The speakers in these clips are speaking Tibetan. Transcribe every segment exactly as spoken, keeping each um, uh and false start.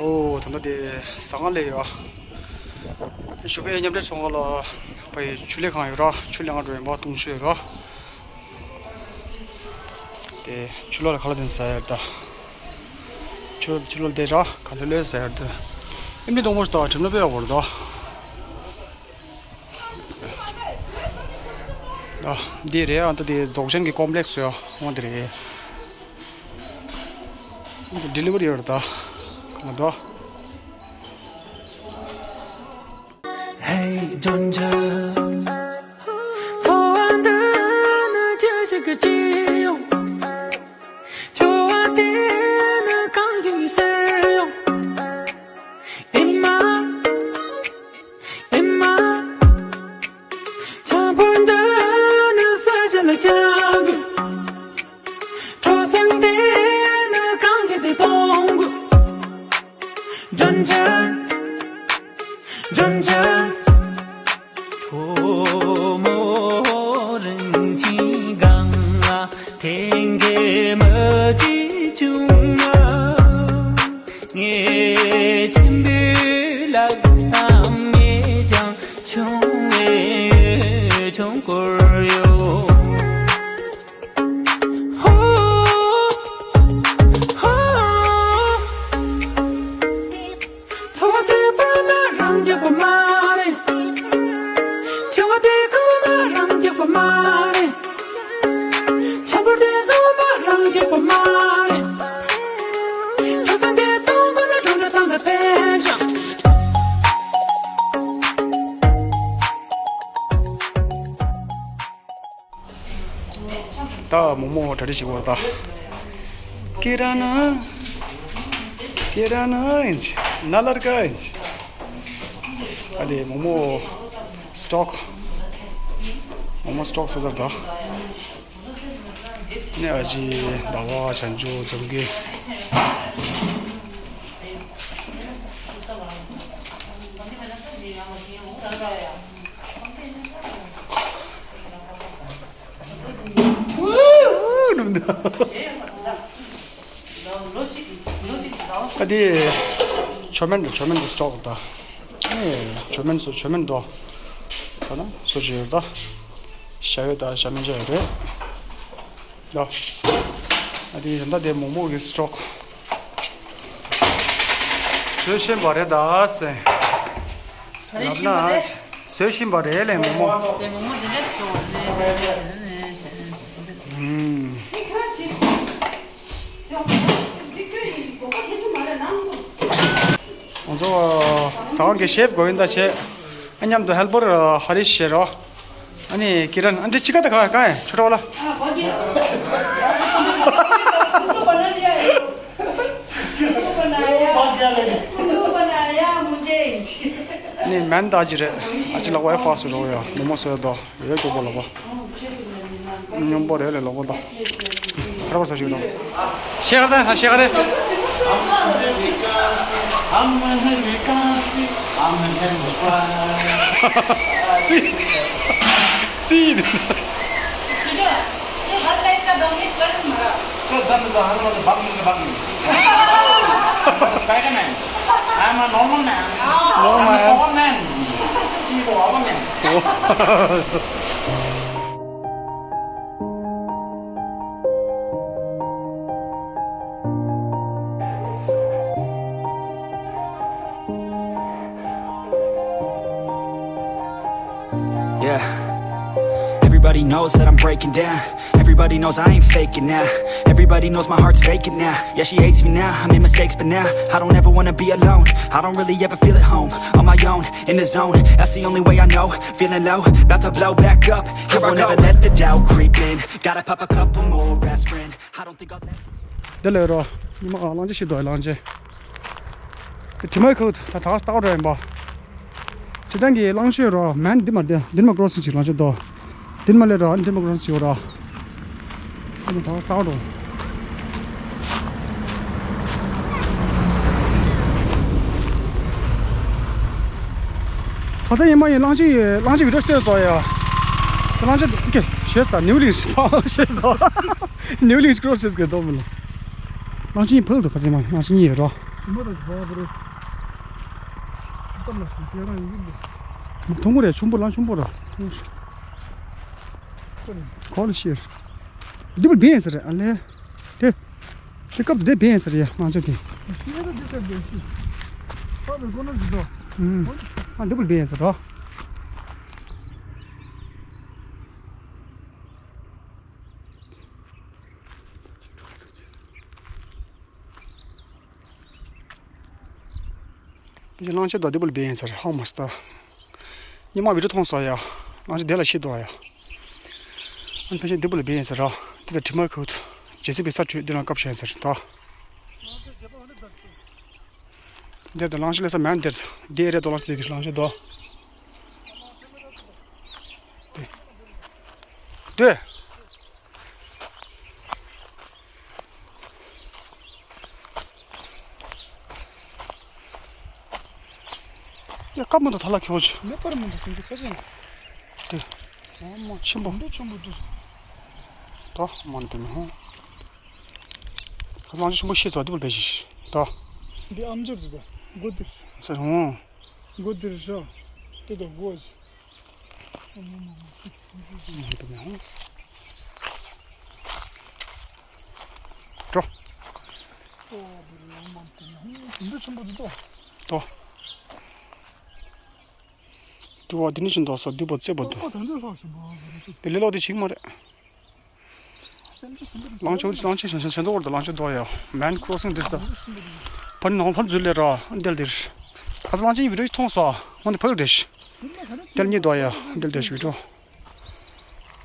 ཨོ། ད་ལྟ་དེ་ཟ་ཁང་སླེབས་ཡོད། ཞོགས་ཀའི་མཉམ་འབྲེལ་ཚོང་ཁང་ལ་ཕ་ཡི་ཆུ་ལེན་གང་ཡོད་ར། ཆུ་ལེན་གང་འགྲོ་ཡིན་པ་འཐུང་ཆུ་ཡོད་ར། དེ་ཆུ་ལོག་ལ་ཁ་ལག་དེ་ཟ་ཡར་ད། ཆུ་ཆུ་ལོག་དེ་ར་ཁ་ལྷོད་ལྷོད་ཟ་ཡར་ད། ཨེམ་ནི་གཏོང་པོ་ཞིག་ད་གྲིམ་ལོ་པེ་ཡག་པོ་རེད་ད། ཨ། འདི་རེད། ཨ་ད་དེ་རྫོགས་ཆེན་གྱི་ཀོམ་པི་ལེགས་ཡོད་འོང་དེ་རེད། འདི་ལི་ཝར་ཡོད་རེད་ད། གང་ལ་ད། Hey, Georgia. འཚོ་བ་འདི་ནི་ཅི་ཞིག་གི་སྤྱི་ཡོང་། འཚོ་བ་དེ་ནི་གང་ཞིག་གི་ཟེར་ཡོང་། ཨེ་མ། ཨེ་མ། ཆང་ཕོར་འདི་ནི་ས་ཆ་ལ་བཅག་དགོས། གྲོ་སེང་དེ་ནི་གང་གི་དེ་གཏོང་དགོས། འཇོན་ཆ། འཇོན་ཆ། གྲོ་མོ་རིན་ཆེན་གང་ལ་དེང་གི་མི་གཅིག་བྱུང་ན། ངས་ཆེན་པོའི་ལག་གཏམ་མེད་ཀྱང་ཆུང་བའི་ཆུང་སྐོར་ཡོད། ཧོ། ཧོ། འཚོ་བ་དེ་པར་ན་རང་རྒྱག་པ་མ་རེད། འཚོ་བ་དེ་ཁོ་ན་རང་རྒྱག་པ་མ་རེད། ཆང་ཕོར་དེ་བཟོ་མ་རང་རྒྱག་པ་མ་རེད། གྲོ་སེང་དེ་གཏོང་དགོས་ན་གྲོང་ཁྱེར་ཚང་ལ་ཕེབས་ཤོག། ད་མོག་མོག་གྲ་སྒྲིག་བྱེད་དགོས་ད། ཀི་ར་ན། ཀི་ར་ན་ཨིན་ཅི། ན་ལར་ཀ་ཨིན་ཅི། ཨ་དེ་མོག་མོག་སི་ཊོག་མོག་མོག་སི་ཊོག་སོ་སར་ད། ནས་ཨ་ཅི་ཟླ་བ་བྱང་ཆུབ་འཛོམས་ཀྱི། ཨ་དེ་ཆོ་མེན་ཆོ་མེན་དུ་སི་ཊོག་ད། ཨེ་ཆོ་མེན་སོ་ཆོ་མེན་དོ། ས་ན་སོ་ཅི་ཡོད་ད། ཤ་ཡོད་ད་ཤ་མེན་ཅ་ཡོད་རེད། ད། ཨ་དེ་ད་དེ་མོག་མོག་གི་སི་ཊོག་བཟོས་ཤེས་པ་རེད་ད་ཟེར། ལབ་ན་བཟོས་ཤེས་པ་རེད་ལས་མོག་མོག་དེ་མོག་མོག་དེ་འདྲ་བཟོ་བ་རེད། ཨུམ། ང་ཚོ་ཟ་ཁང་གི་ཤེཕ་གོ་ཝིན་ད་བྱས། ཨ་མཉམ་དུ་ཧེལ་པར་ཧ་རི་ཤི་བྱེད་རོགས། ཨ་ནི་ཀི་རན། ཨ་འདི་ཅི་ག་ད་ག་ག་ཡ་ཆོ་ཊ་ཝ་ལ། ཨ་ནི་མན་ད་ཨ་ཅི་རེད། ཨ་ཅི་ལག་པ་ཡ་ཧྥ་སུ་རོགས་ཡ་མོག་མོག་སོ་ཡ་དོ། རེད་ཀོ་པོ་ལག་པ། སྙོམས་པོ་རེད་ལས་ལོག་པོ་དང་། ཁ་ར་བ་ས་ཞིག་དང་། ཤེས་ག་རེད་ཤེས་ག་རེད། ཙི། ཙི། Spider-Man. I'm a normal man. Normal. I'm a normal man. He's a normal man. Yeah. Everybody knows that I'm breaking down. Everybody knows I ain't faking now. Everybody knows my heart's faking now. Yeah, she hates me now. I made mistakes, but now I don't ever wanna be alone. I don't really ever feel at home on my own in the zone. That's the only way I know. Feeling low, about to blow back up. I won't ever let the doubt creep in. Gotta pop a couple more aspirin. I don't think I'll འདི་ལས་རོ། ཉི་མ་ཨ་གླང་ཆེན་ཤི་དོ་གླང་ཆེན། དེ་དྲི་མ་ཁུག་ད་ད་སྟག་རོ་ཡིན་པ། དྲི་དང་གི་གླང་ཆེན་རོ་མན་འདི་མ་འདི་འདི་མ་ཀྲོ་སིང་ཅིག་གླང་ཆེན་དོ། འདི་མ་ལས་རོ་འདི་མ་ཀྲོ་སིང་ཅིག་རོ། ཨ་ནི་ད་སྟག་རོ། ཁ་སང་ཡིན་མ་ཡིན་གླང་ཆེན་ཡིན་གླང་ཆེན་བི་ཌིའོ་སྟོད་སོ་ཡ། གླང་ཆེན་ཀེ་ཤེས་ད་ནིའུ་ལིང་ཤེས་ད། ནིའུ་ལིང་ཀྲོ་སིང་ཅིག་དོ་མི་ལ། གླང་ཆེན་ཕུལ་དུ་ཁ་སང་མ་གླང་ཆེན་ཡིན་རོ། ཅི་མ་དང་གི་བ་བ་རེད། ཏམ་ལ་སི་དེ་རང་ཡིན་གི་འདུག་མཐོང་གི་རེད། ཆུང་པོ་ལ་ཆུང་པོ་ར། ཁོ་ལ་ཤེར། འདི་པར་བེན་ཟེར་རེད་ཨ་ལེ། དེ། དེ་སྐབས་དེ་བེན་ཟེར་ཡ་མང་ཆེ་དེ། ཤེར་ར་འདི་སྐབས་དེ་ཤེར། ཁོ་ལ་ཁོ་ན་འདི་དོ། ཨུམ། ཨ་འདི་པར་བེན་ཟེར་རོ། ཕལ་ཆེར་གླང་ཆེན་དང་འདི་པར་བེན་ཟེར་ཧ་མ་སྟ། ཉི་མ་བི་ཌིའོ་མཐོང་སོང་ཡ། གླང་ཆེན་དེ་ལ་ཤི་འདུག་ཡ། ཨ་ཕལ་ཆེར་འདི་པར་བེན་ཟེར་ར། དེ་ལ་དྲི་མ་ཁུག་ཏུ། ཇེ་སི་བི་ས་འཕྲོད་འདི་ལ་བཀབ་བཞག་ཟེར་ད། འདིར་དུ་གླང་ཆེན་ལས་ས་མེད་འདིར། འདི་ཨེ་རེད་དོ། གླང་ཆེན་འདི་གླང་ཆེན་དོ། འདི། འདི། ཡ་ཀ་མོ་དང་ཐ་ལ་ཁྱོ་ཆུ། མེ་པར་མོ་དང་ཁྱོ་ཆུ་ཁ་ཆེན། དེ། ཨ་མ་ཆེན་པོ། འདི་ཆེན་པོ་འདུག་ད་མ་འདི་ནི་ཧོ། ཁ་སང་ཆེན་པོ་ཤེས་ཚོ་འདི་བོ་བེ་ཤི་ཤི། ད། འདི་ཨམ་ཅོར་འདི་ད། མགོ་འདིར། ཟེར་ཧོ། མགོ་འདིར་ཤོ། དེ་ད་མགོ་ཆེ། འགྲོ། འདི་ཆེན་པོ་འདུག་ཏོ། ཏོ། དུ་བ་འདི་ནི་ཤིན་ཏོ་སོ་འདི་པོ་རྩེ་པོ་འདུག་ཏོ་ཏོ་དང་འདི་ལྷག་ཞིག་འདུག་དེ་ལས་ལོག་དེ་ཆིག་མ་རེད། གླང་ཆེན་གླང་ཆེན་གཞན་གཞན་ཚོ་བར་དུ་གླང་ཆེན་འདུག་ཡ། མེན་ཀྲོ་སིང་འདི་ལྟ། ཕར་ནང་ཕར་འཛུལ་ལས་ར་འདིར་འདིར། ཁ་སང་གླང་ཆེན་བི་ཌིའོ་མཐོང་སོང་། ངོ་ནས་ཕ་གི་རེད། དེ་ལ་གཉིས་འདུག་ཡ། འདི་ལྟ་ཞུ་འགྲོ།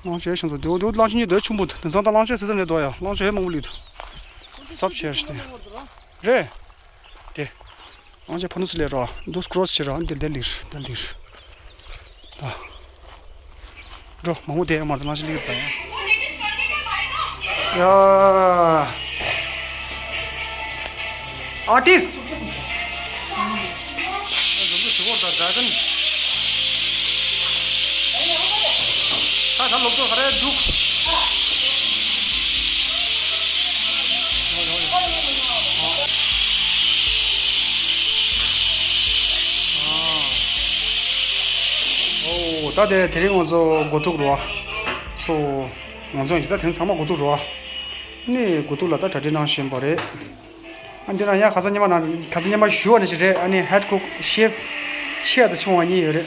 གླང་ཆེན་ཤིང་ཚོ་དེའུ་དེའུ་གླང་ཆེན་གཉིས་དེ་ཆུང་པོ་དེང་སང་ད་གླང་ཆེན་ཟེར་ས་ནས་འདུག་ཡ། གླང་ཆེན་མང་པོ་ལུས་འདུག་སབ་ཆེར་ཤི་དེ། རེད། དེ། གླང་ཆེན་ཕ་ནུ་སི་ལེ་རོ། འདུག་ཀྲོ་སི་ཆེ་རོ། འདི་འདི་ལིར་འདི་ལིར། ད། འགྲོ་མང་པོ་དེ་མ་དེ་གླང་ཆེན་ལིར་ད་ཡ། ཡ། ཨར་ཊིསི། ཨོ། ད་དེ་དེ་རིང་ང་ཚོ་འགོ་ཐུག་རོ། སོ། ང་ཚོ་ཡིན་ད་དེ་རིང་ཚང་མ་འགོ་ཐུག་རོ། ནི་འགོ་ཐུག་ལ་ད་གྲ་སྒྲིག་གནང་བཞིན་པ་རེད། ཨ་འདི་ན་ཡང་ཁ་སང་ཉི་མ་ན་ཁ་སང་ཉི་མ་ཞུ་བ་ནི་ཞིག་རེད། ཨ་ནི་ཧེཌ་ཁུག་ཤེཕ་ཆེ་ཡ་དང་ཆུང་བ་གཉིས་ཡོད་རེད།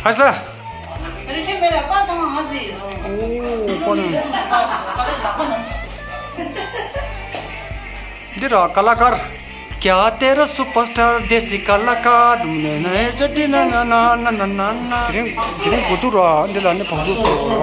ཁ་སང་། ཨོ་ཁོ་ནི། འདི་ར་ཀ་ལ་ཀར། क्या तेरा सुपरस्टार देसी कलाकार मैं नहीं जटी ना ना ना ना ना ना ना। དེ་རིང་དེ་རིང་གོ་དུ་ར་འདི་ལ་ནི་བང་ཚུགས་སོ་ར།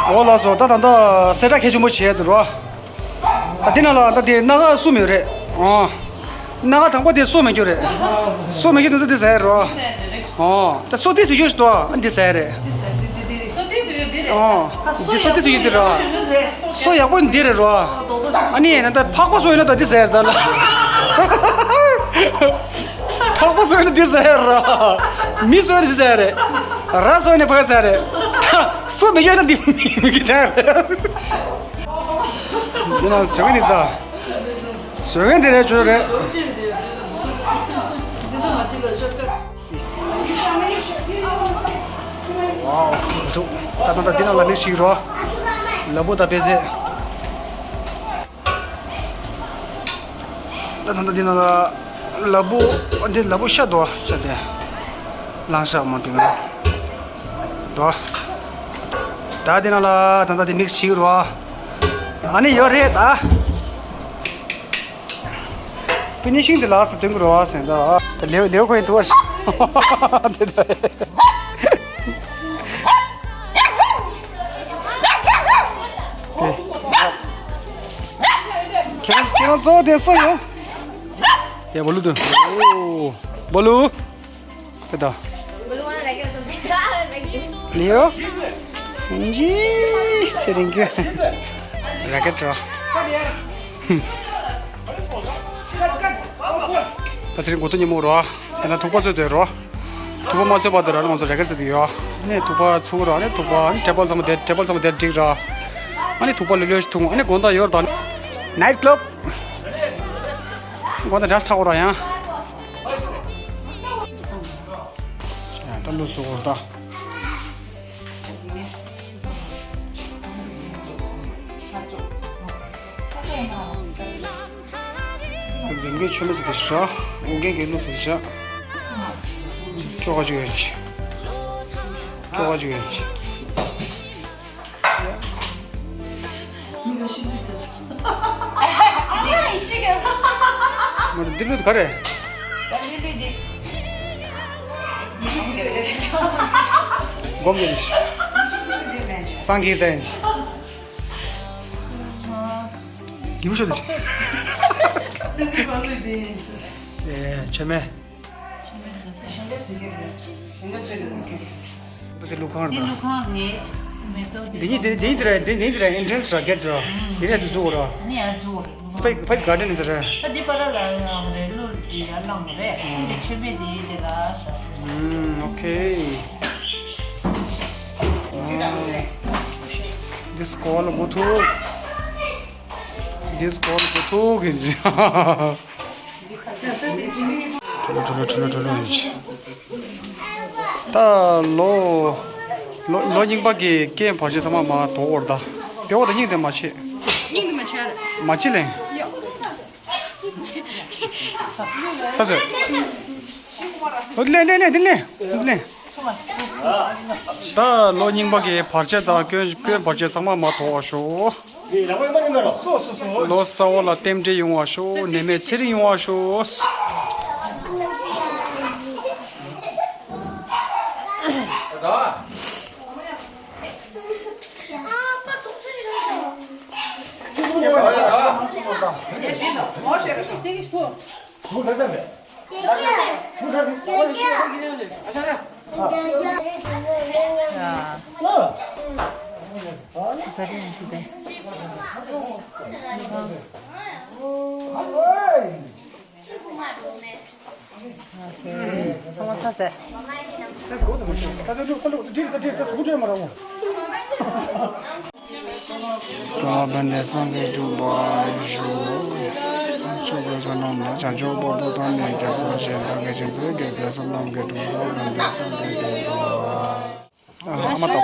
འོ་ལགས་སོ། ད་ད་ལྟ་གསལ་བསྒྲགས་གལ་ཆེན་པོ་བྱས་འདུག་རོ། ད་འདི་ནང་ལ་ད་དེ་སྣ་ཁ་སུ་མེད་རེད། ཨོ། སྣ་ཁ་དང་པོ་དེ་སུ་མེད་རྒྱུ་རེད། སུ་མེད་རྒྱུ་དེ་ཚོ་དེ་ཟེར་རོ། ཨོ། ད་སུ་དེ་སུ་ཡོད་ཤི་ཏོ་འདི་ཟེར་རེད། ཨོ། འདི་སུ་དེ་སུ་ཡོད་དེ་རོ། སུ་ཡག་པོ་འདི་རེད་རོ། ཨ་ནི་ན་ད་ཕག་པ་སུ་ཡོད་ན་ད་འདི་ཟེར་ད་ལ། ཕག་པ་སུ་ཡོད་ན་འདི་ཟེར་རོ། མི་སུ་ཡོད་ན་འདི་ཟེར་རེད། ར་སུ་ཡོད་ན་ཕག་ཟེར་རེད། སུ་མེད་ཡོད་ན་འདི་མི་གི་ཟེར་རེད། འདི་ན་བཟོ་མཁན་འདི་ད། བཟོ་མཁན་འདི་རེད་ཆོས་རེད། ཝའོ། འདུག་ད་ད་ད་འདི་ནང་ལ་མིག་ཞིག་རོ། ལ་ཕུག་ད་པེ་ཟེ། ད་ད་ད་འདི་ནང་ལ་ལ་ཕུག་འདི་ལ་ཕུག་ཤ་དོ་ཤ་དེ། ལང་ཤ་མ་པིང་ལ། དོ། ད་དེ་ན་ལ་ད་ད་དེ་མིག་ཞིག་རོ། ཨ་ནི་ཡོད་རེད་ད། ཕི་ནི་ཤིང་དེ་ལགས་སུ་སྟོན་གི་རོ་ཟེར་ད། དེ་ལེའུ་ལེའུ་ཁོ་ཡིན་དུ་བར་ཤི། དེ། ཁྱེད་རང་ཁྱེད་ ང་གཙོ་བོ་དེ་སུ་ཡོང་། དེ་བོ་ལུ་དུ། ཨོ། བོ་ལུ། དེ་ད། ལིའོ། ཇི། ཚེ་རིང་གི། རེ་ཀེ་ཊི་རོ། ད་དེ་རིང་འགོ་ཐོག་ཉིན་མོ་རོ། དེ་ན་ཐུག་པ་ཚོས་དེ་རོ། ཐུག་པ་མ་ཚོས་པ་དེ་ར་ང་ཚོ་རེ་ཀེ་ཊི་ཟེར་གྱི་ཡོད། ཨ་ནི་ཐུག་པ་ཚུགས་ར། ཨ་ནི་ཐུག་པ། ཨ་ནི་ཊེ་བལ་ཚང་མ་དེ། ཊེ་བལ་ཚང་མ་དེ་འགྲིག་ར། ཨ་ནི་ཐུག་པ་ལོས་ལོས་ཤིག་འཐུང་། ཨ་ནི་དགོང་དག་ཡོད་ར། ད་ནའིཊ་ཀླབ། དགོང་དག་ཌེ་རེ་སི་འཁྲབ་དགོས་ར་ཡང་། ད་ལུས་སུ་འོར་ད། འཛིན་གྱི་ཆོས་མེད་ཟེར་དེ་ཤ། ཨོ་རྒྱན་གྱི་ལུགས་སུ་བཞག་ཅོག་ག་ཅིག་ཡོད་ཅིག་ཅོག་ག་ཅིག་ཡོད་ཅིག་མ་འདི་ལུགས་ག་རེ། སྒོམ་གྱི་སངས་རྒྱས་བསྟན། ཡིག་ཤོ་དེ། ཨེ། ཆོས་མེད། འདི་ལུག་ཁང་རེད། འདི་ལུག་ཁང་རེད། མེ་ཏོག་འདི་གཉིས་དེ། འདི་འདི་རེད། འདི་འདི་རེད། ཨེན་ཊི་རན་སི་ར་གེ་ཊི་ར། འདི་རེད། འདི་བཟོ་དགོས་ར། ནི་ཡང་བཟོ་དགོས། ཕ་ཕ་ག་ཌེན་ནི་ཟེར་ར། ད་འདི་པ་ར་ལ་ཡང་རེད། ལོ་འདི་ཡར་བླངས་པ་རེད། འདི་ཆོས་མེད་འདི་འདི་ལ་ཤ། ཨུམ། ཨོ་ཁེ། This call go to. This call go to. ཁྲོ་ལོ་ཁྲོ་ལོ་ཁྲོ་ལོ་ཁྲོ་ལོ་ཡིན། ད་ལོ་ལོ་ལོ་རྙིང་པ་གི་སྐད་བར་ཆད་ཚང་མ་མ་དོ་འོར་ད། དེ་འོ་ད་སྙིང་དེ་མ་ཆེ། སྙིང་དེ་མ་ཆེ་རེད། མ་ཆེ་ལེ། ཡོ། ཚ་ཚ། ཨོ་ལེ་ལེ་ལེ་དེ་ལེ་དེ་ལེ། ད་ལོ་རྙིང་པ་གི་བར་ཆད་དང་སྐྱོན་སྐྱོན་བར་ཆད་ཚང་མ་མ་དོ་བ་ཤོག་ལོ་གསར་བ་ལ་རྟེན་འབྲེལ་ཡོང་བ་ཤོག་ནད་མེད་ཚེ་རིང་ཡོང་བ་ཤོག་ཚང་མ་ཚ་ཟེར། ད་དེ་ཁོ་ལོ་དེ་དེ་དེ་དེ་སུ་ཁྲེ་མ་ར་བོ། ཀྱེ་ཧོ། བན་དེ་སངས་རྒྱས་སྒྲུབ་པར་ཞུ། ཆོས་གོས་ཆ་རྣམས་ལ་བྱང་ཆུབ་བར་དུ་བཏང་ནས་རྒྱལ་སྲས་ཞིང་དང་དགེ་བཤེས་ཚུལ་གྱིས་དེ་བསོད་ནམས་ཀྱི་དྲུང་དུ་བན་དེ་སངས་རྒྱས་སྒྲུབ་པར། ཨ་མ་ཏོག་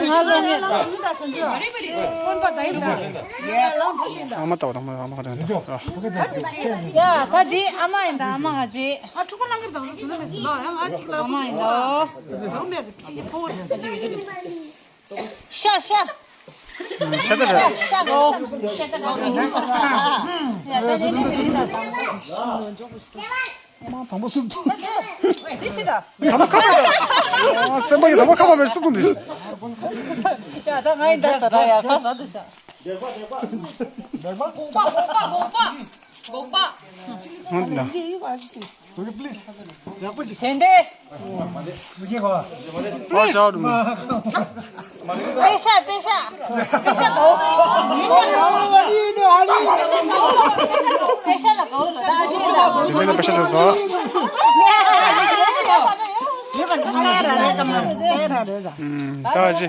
ཨ་མ་ཏོག་ཨ་མ་ཏོག་ཡ་ད་འདི་ཨ་མ་ཡིན་ད། ཨ་མ་ང་ཅི། ཨ་ཕྲུ་གུ་ལང་གི་དང་དུ་ནས་ལ་ཡང་ང་ཅིག་ལ་ཨ་མ་ཡིན་ད། ཡང་མེད་པའི་ཕྱི་ཕོ་བོ་ཤ་ཤ། ཤ་ད་ར། ཤ་གོ། ཤ་ད་གོ། ཡ་ད་ནི་ནི་ནི་ད། མ་དང་པོ་སུབ་ཏུ། དེ་ཅི་ད། དང་པོ་ཁ་པར་ད། སེམས་པ་ཡི་དང་པོ་ཁ་པར་བས་སུབ་ཏུ་འདི། ཡ་ད་ང་ཡིན་ད་ས་ད་ཡ་ཁ་ས་ད་ཤ། སྒོག་པ་སྒོག་པ་སྒོག་པ། སྒོག་པ། ཧོན་ད། དེ་འདྲ། ཨ་ཤ་རུ་མ། པེ་ཤ་པེ་ཤ། པེ་ཤ་གོ། པེ་ཤ་གོ། པེ་ཤ་ལ་གོ། ད་ཨ་ཤ་ལ་གོ། དེ་ནས་པེ་ཤ་དེ་ཟ། ད་ཨ་ཤ།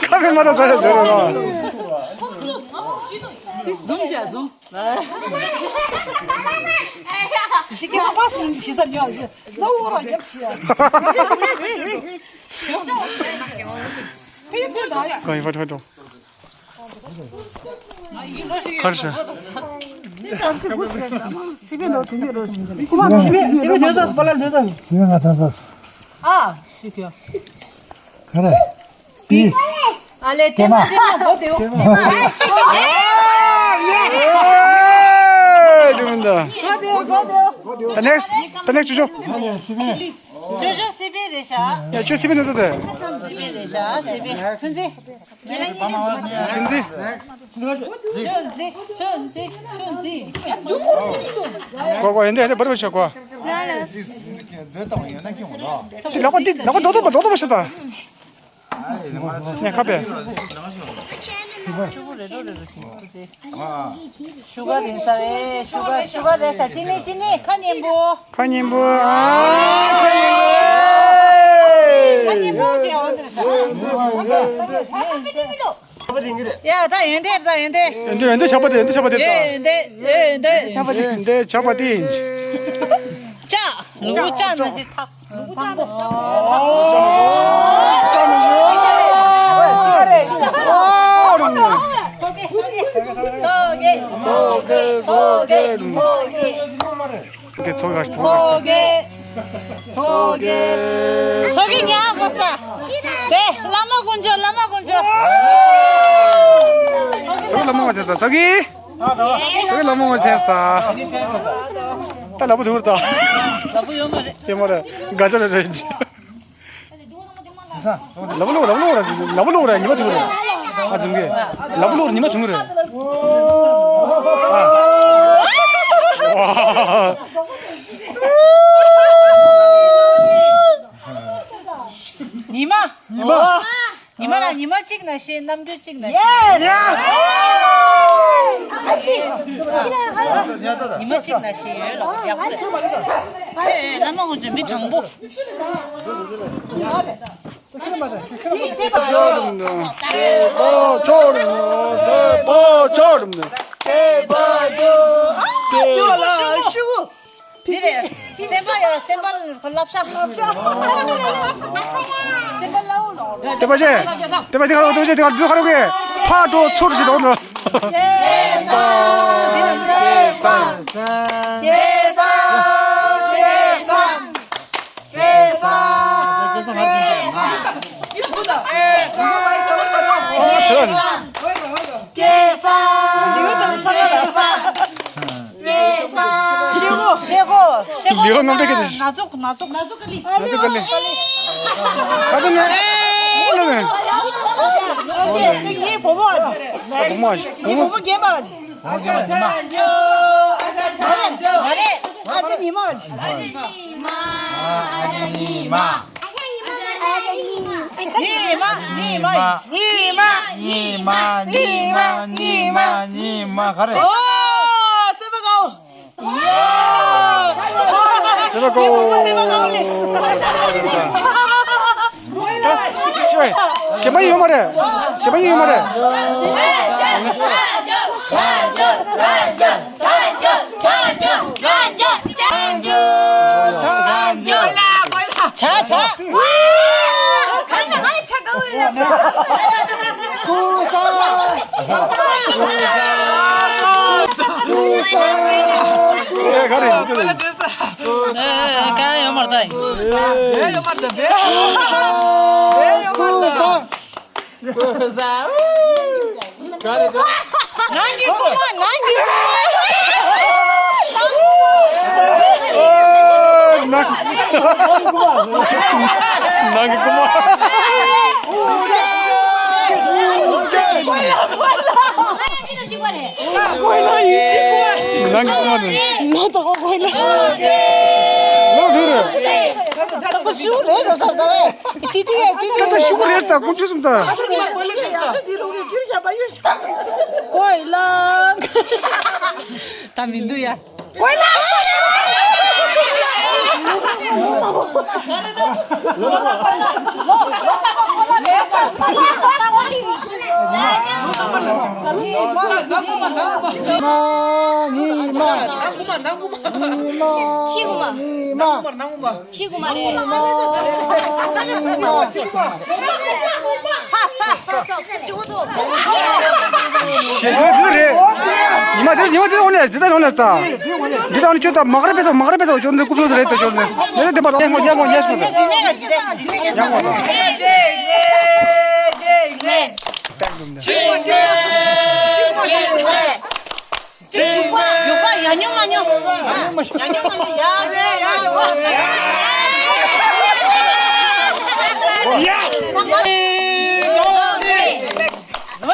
ཁ་མི་མ་ད་ཟ་ཡ་ཇོ་ར་ལ། འཛོམས་ཇ་འཛོམས། ཞི་སྐད་ས་པ་སུ་ཞི་ས་ཉོ་ཞི། ལོ་བོ་ར་རྒྱབ་ཞི་ཡ། ཕེ་ཏེ་ད་ཡ། གང་ཡིན་པ་ཐོས་འགྲོ། ཁར་ཤ། སི་པེ་ལོ་སི་པེ་ལོ། སི་པེ་སི་པེ་སྡོད་ས་པ་ལ་སྡོད་ས། སི་པེ་ང་ཐང་ས། ཨ་སི་ཀྱོ། ག་རེ། པི། ཨ་ལེ་ཏེ་མ་ཏེ་མ་གོ་ཏེ་ཡོ། ཏེ་མ། ཨེ་ཏེ་མ་ད། གོ་ཏེ་ཡོ་གོ་ཏེ་ཡོ། The next, the next ཅོ་ཅོ། ཅོ་ཅོ་སི་པེ་རེད་ཤག་ཡ་ཅོ་སི་པེ་ནི་ཟེར་ཏེ། སི་པེ་རེད་ཤག་སི་པེ། ཐུན་ཟེ། ཆུ་འཛིན། ཆུ་འཛིན། ཆུ་འཛིན། ཆུ་འཛིན། ཀོ་ཀོ་ཡོན་ཏན་ཡོན་ཏན་བར་བར་ཆོག་གོ། འདི་ལག་པ་འདི་ལག་པ་རྡོག་རྡོག་པ་རྡོག་རྡོག་པ་ཞིག་དང་། ནས་ཁ་པས། ཤུ་ག་རིང་ས་རེད། ཤུ་ག་ཤུ་ག་རེད་ཤག་ཅི་ནི་ཅི་ནི་ཁ་ཉན་པོ། ཁ་ཉན་པོ། ཨ་ཁ་ཉན་པོ། ཁ་ཉན་པོ་ཅེས་འོང་དེ་རེད་ཤག་ཡ་ད་ཡོན་ཏན་ད་ཡོན་ཏན། ཡོན་ཏན་ཡོན་ཏན་ཆགས་པ་དེ་ཡོན་ཏན་ཆགས་པ་དེ་ད། ཡོན་ཏན་ཡོན་ཏན་ཆགས་པ་དེ་ཡོན་ཏན་ཆགས་པ་དེ་ཡིན། ལྕགས་ལུ་གུ་ལྕགས་ན་ཞིག་ཐག་ཚོ་གེ་ཚོ་གེ་ཚོ་གེ་ཚོ་གེ་ཚོ་གེ་ཚོ་གེ་ཚོ་གེ་ཚོ་གེ་ཉག་གོ་ས། དེ་བླ་མ་དཀོན་མཆོག་བླ་མ་དཀོན་མཆོག་ཚོ་གེ་བླ་མ་དཀོན་མཆོག་ཚོ་གེ། ཚོ་གེ་ལ་མོ་ངོ་ཐེངས་ད། ད་ལ་བུ་དུར་ད། ལ་བུ་ཡོང་མ་རེད། དེ་མོ་རེད། ག་ཅི་རེད་རེད། ལ་བུ་ལོ་ལ་བུ་ལོ་ར་ལ་བུ་ལོ་ར་ཉི་མ་ཐུང་རེད། ཨ་ཙུམ་གེ། ལ་བུ་ལོ་ར་ཉི་མ་ཐུང་རེད། ཉི་མ། ཉི་མ། ཉི་མ་ལ་ཉི་མ་གཅིག་ན་ཤེས། གནམ་གྲུ་གཅིག་ན་ཤེས། ཉི་མ་གཅིག་ན་ཤེས་ཡོད་ལ་ཡག་པོ་རེད། ཨེ་བླ་མ་དཀོན་མཆོག་མི་དྲང་པོ། དེ་རེད། སེམས་པ་ཡ་སེམས་པ་བསླབ་བྱ། བསླབ་བྱ། སེམས་པ་བསླབ་ལོ། དེ་པ་ཅེ། དེ་པ་དེ་ག་རོ་དེ་པ་ཅེ་དེ་ག་རོ་དེ་ག་རོ་གེ། ཕ་དྲོ་ཚུར་ཞིག་འདོགས་ནོ། ཀེ་སང་། ཀེ་སང་། ཀེ་སང་། ཀེ་སང་། ཀེ་སང་། ཀེ་སང་། ཀེ་སང་། ཀེ་སང་། ཤེ་གོ་ཤེ་གོ་ཤེ་གོ། ལིའོ་ནང་པའི་སྐད་དུ། ན་ཟུག་ན་ཟུག་ན་ཟུག་ག་ལི། ན་ཟུག་ག་ལི། ད་དུང་ནས། ཨོ་ལེ་ནས། ངའི་བུ་མོ། བུ་མོ། ངའི་བུ་མོ་རྒན་པ། ཨ་ཅག་ཆང་ཇོ། ཨ་ཅག་ཆང་ཇོ། ཨ་ཅག་ཉི་མ། ཨ་ཅག་ཉི་མ། ཨ་ཅག་ཉི་མ། ཉི་མ། ཉི་མ། ཉི་མ། ཉི་མ། ཉི་མ། ཉི་མ། ཉི་མ། ག་རེ། ཨོ། སེམས་པ་དགའ། སེམས་པ་དགའ། གཞན་པ་ཡོད་མ་རེད། གཞན་པ་ཡོད་མ་རེད། ཆ་ཆ། ག་ཡོད་མ་རེད། ནང་གི་རྐུན་མ། ནང་གི་རྐུན་མ། ནང་གི་རྐུན་མ། ནང་གི་རྐུན་མ། ནང་དང་གོ་ལ། ལོ་དུ་རེད། ད་ཤུ་རེད་ད་ས་ད་བས། ཅི་ཏི་ཡ་ཅི་ཏི་ད་ཤུ་རེད་ད་ཀུན་ཆུ་སུམ་ད། ཀོ་ལ། ད་མི་འདུག་ཡ། ཀོ་ལ། ཉི་མ། ཉི་མ། ཉི་མ། ཉི་མ། ཆི་གུ་མ། ཉི་མ། ཆི་གུ་མ་རེད། ཉི་མ། ཉི་མ། ཞེ་དྲག་རེད། ཉི་མ་དེ་ཉི་མ་དེ་འོང་ནས་འདི་ལྟར་འོང་ནས་ད། འདི་ལྟར་ཁྱོད་ད་མག་རེ་ཕེ་སོ་མག་རེ་ཕེ་སོ་ཁྱོད་འདི་རྐུབ་ལོག་རེད་ད་ཁྱོད་ནི། ནི་རེད་དེ་པར་ཡང་གོ་ཡང་གོ་ཡང་གོ་ཡང་གོ། ཡང་གོ་ད། ཡོད་པ་ཡ་ཉུང་མ་ཉུང་། ཡ་ཉུང་མ་ཉུང་། ཡ་ཡ་ཡ་ཡ། ཡ།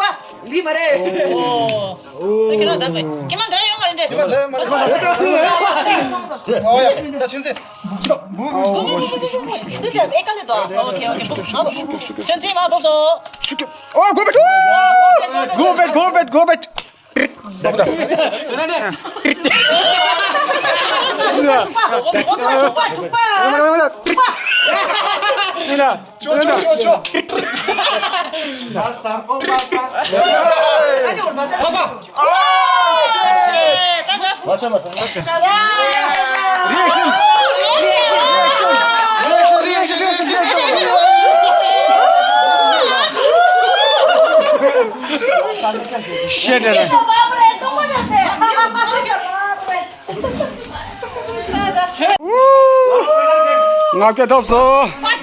པ། ལི་མ་རེད། ཨོ། ཁྱེད་རང་འདོད་པས། ཁྱེད་མ་འདོད་ཡོང་མ་རེད་འདྲེ། ཁྱེད་མ་འདོད་ཡོང་མ་རེད། ཨོ་ཡ། ད་ཆུན་ཚེ། ཨོ་ཁེ་ཨོ་ཁེ། ཆུན་ཚེ་མ་བབས་སོ། ཨོ་གོ་བེད། གོ་བེད། གོ་བེད། གོ་བེད། ཅོ་ཅོ་ཅོ་ཅོ། Reaction. Reaction. Reaction. Reaction. Shit. ང་སྐད་ཐོབ་སོང་།